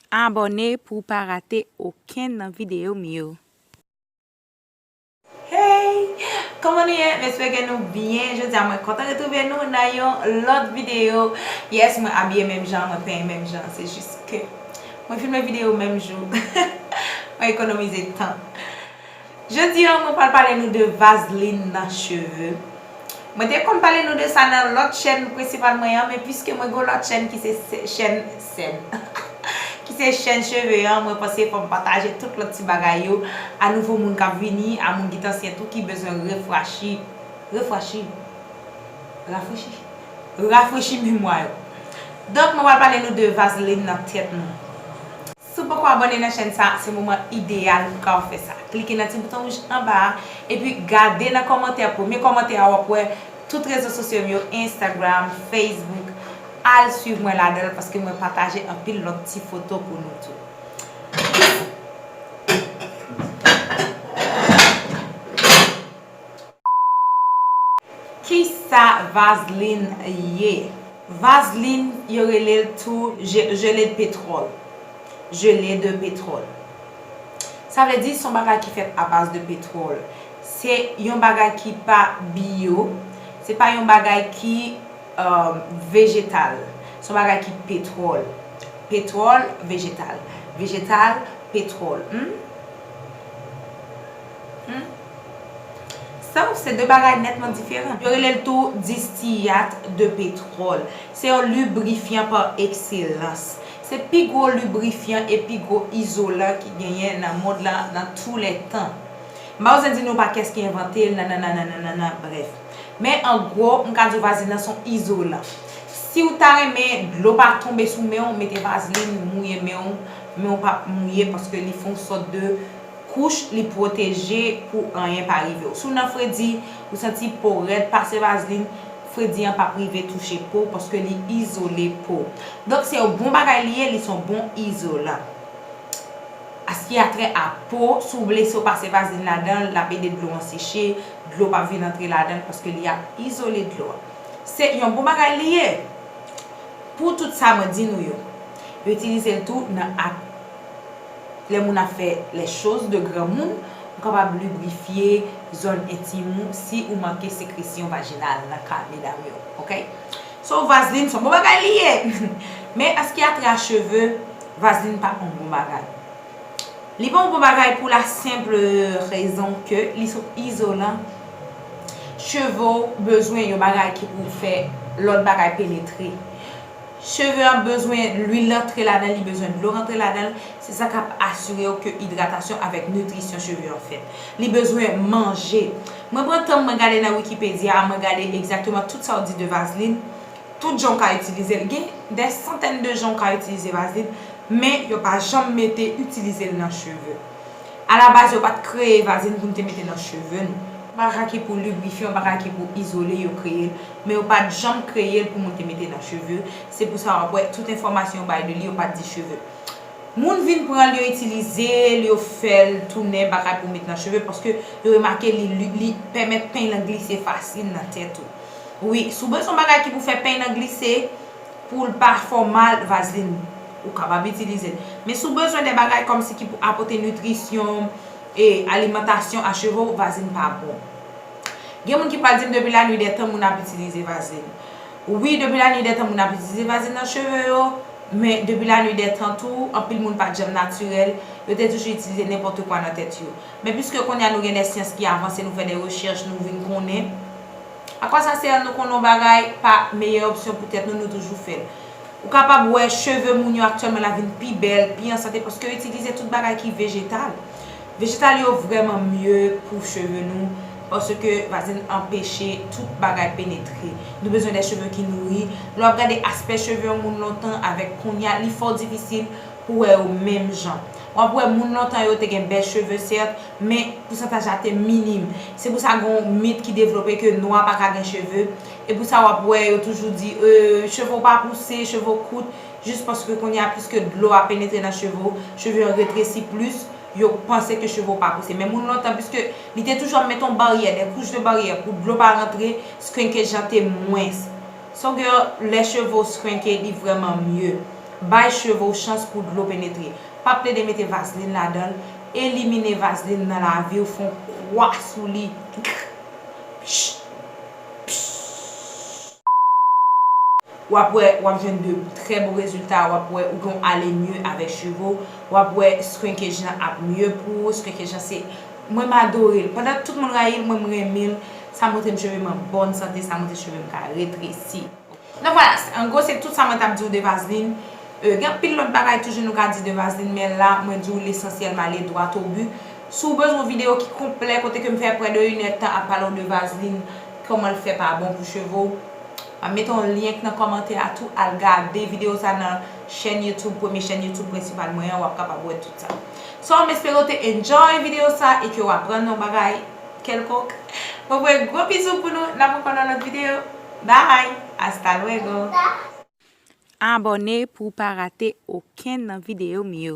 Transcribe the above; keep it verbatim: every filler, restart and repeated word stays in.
Abòne pou w pa rate okenn nan videyo m yo. Hey! Kòman nou ye? M espere ke nou byen. Jodi a, mwen kontan retwouve nou nan yon lòt videyo. Yes, mwen abiye menm jan, mwen penyen menm jan. Se jis ke mwen filme videyo menm jou. Mwen ekonomize tan. Jodi a, mwen pral pale nou de vazlin nan cheve. Mwen te konn pale nou de sa nan lòt chèn prensipal mwen an, men piske mwen gen lòt chèn ki se se- chèn sèn, ki se chèn cheve an, mwen panse fò m pataje tout lòt ti bagay yo a nouvo moun k ap vini, a moun ki t ansyen tou ki bezwen refrachi, refrachi, rafrechi, rafrechi memwa yo. Donk, mwen pral pale nou de vazlin nan tèt nou. Si w poko abòne nan chèn sa, se moman ideyal pou ka w fè sa. Klike nan ti bouton wouj anba a, epi gade nan kòmantè, premye kòmantè a, w ap wè tout rezo sosyo m yo, Instagram, Facebook. Al swiv mwen ladan l, paske mwen pataje anpil lòt ti foto pou nou tou. Kisa vazlin ye? Vazlin, yo rele l tou je- gelée de pétrole. Gelée de pétrole. Sa vle di, se yon bagay ki fèt a baz de petwòl. Se yon bagay ki pa biyo. Se pa yon bagay ki, euh, vejetal. Se yon bagay ki petwòl. Petwòl, vejetal. Vejetal, petwòl. Hmm? Hmm? Sa, se de bagay nètman diferan. Yo rele l tou distiyat de petwòl. Se yon librifyan pa ekselans. Se pi gwo librifyan e pi gwo izolan ki genyen nan mond lan nan tou lè tan. M pa bezwen di nou pa kiyès ki envante l, nanana, nanana, brèf. Men an gwo, m ka di w vazlin nan se yon izolan. Si w ta renmen dlo pa tonbe sou men w, mete vazlin, mouye men w, men w p ap mouye paske li fè yon sòt de kouch, li pwoteje pou anyen pa rive w. Si w nan fredi, ou santi po w rèd, pase vazlin, fredi an p ap rive touche po w paske li izole po w. Donk, se yon bon bagay li ye, li se yon bon izolan. Aski a trè a po, si w blese, w pase vazlin ladan l, l ap ede dlo an seche, dlo p ap vin antre ladan l paske li ap izole dlo a. Se yon bon bagay li ye. Pou tout sa mwen di nou yo, yo itilize l tou nan ak lè moun ap fè les choses de granmoun, ou kapab librifye zòn entim ou si ou manke sekresyon vajinal nan ka medam yo, oke? So, vazlin se yon bon bagay li ye. Men an ce qui a trait à cheve, vazlin pa yon bon bagay. Li pa yon bon bagay pou la senp rezon ke li se yon izolan. Cheve w bezwen yon bagay ki pou fè lòt bagay penetre. Cheve an bezwen lwil rantre ladan l, li bezwen dlo rantre ladan l. Se sa k ap asire w ke idratasyon avèk nitrisyon cheve an fèt. Li bezwen manje. Mwen pran tan m, mwen gade nan Wikipedia a, mwen gade egzakteman tout sa w di de vazlin, tout jan w ka itilize l. Gen dè santèn de jan w ka itilize vazlin, men yo pa janm mete itilize l nan cheve. Alabaz, yo pa t kreye vazlin pou n te mete nan cheve nou. Yon bagay ki pou librifye, yon bagay ki pou izole, yo kreye l, men yo pa t janm kreye l pou moun te mete nan cheve. Se pou sa w ap wè tout enfòmasyon yo bay de li, yo pa t di cheve. Moun vin pran l, yo itilize l, yo fè l tounen bagay pou met nan cheve, paske yo remake li, li, li pèmèt peny lan glise fasil nan tèt ou. Wi, si w bezwen yon bagay ki pou fè peny lan glise, pou l pa fè w mal, vazlin, ou kapab itilize l. Men si w bezwen de bagay kòmsi ki pou apòte nitrisyon e alimantasyon a cheve w, vazlin pa bon. Gen moun ki pral di m depi lanwi dè tan moun ap itilize vazlin. Wi, depi lanwi dè tan moun ap itilize vazlin nan cheve yo, men depi lanwi dè tan tou, anpil moun pa t janm natirèl, yo te toujou itilize nenpòt kwa nan tèt yo. Men piske kounye a nou gen de syans ki avanse, nou fè de rechèch, nou vin konnen. Akwasasè nou konnen yon bagay pa meyè opsyon pou tèt nou, nou toujou fè l. Ou kapab wè cheve moun yo aktyèlman la vin pi bèl, pi an sante, paske yo itilize tout bagay ki vejetal. Vejetal yo vrèman mye pou cheve nou, paske vazlin anpeche tout bagay penetre. Nou bezwen de cheve ki nouri. Lè w ap gade aspè cheve yon moun lontan avèk kounye a, li fò difisil pou wè yo menm jan. W ap wè moun lontan yo te gen bèl cheve, sèt, men pousantaj la te minim. Se pou sa gen yon mit ki devlope ke nwa pa ka gen cheve. E pou sa w ap wè yo toujou di, euh, cheve w pa pouse, cheve w kout, jis paske kounye a, piske dlo a penetre nan cheve w, cheve yo retresi plis, yo panse ke cheve w pa pouse. Men moun lontan, piske li te toujou ap mete yon baryè, de kouch de baryè pou dlo pa rantre, scrunchage lan te mwens. So, girl, lè cheve w scrunché, li vrèman mye. Bay cheve w chans pou dlo penetre. Pa plede mete vazlin ladan l. Elimine vazlin nan lavi w, fè yon kwa sou li. W ap wè, w ap jwenn de trè bon rezilta, w ap wè ou gen ale mye avèk cheve w, w ap wè shrinkage lan ap mye pou ou, shrinkage lan se, mwen m adore l. Pandan tout moun rayi l, mwen m renmen l, sa montre m cheve m an bòn sante, sa montre cheve m ka retresi. Donk vwala, an gwo se tout sa mwen t ap di w de vazlin. Euh, gen anpil lòt bagay toujou nou ka di de vazlin, men la mwen di w lesansyèl, m ale dwat o bi. Si w bezwen yon videyo ki konplè, kote ke m fè prè de inèdtan ap pale w de vazlin, kòman l fè pa bon pou cheve w, m ap mete yon link nan kòmantè a tou, al gade videyo sa nan chèn YouTube, premye chèn YouTube prensipal mwen an, w ap kapab wè tout sa. So, m espere w te enjoy videyo sa e ke w aprann yon bagay kèlkonk. Mwen voye gwo bizou pou nou, n ap ankò nan lòt videyo. Bye! Hasta luego! Abòne pou w pa rate okenn nan videyo m yo.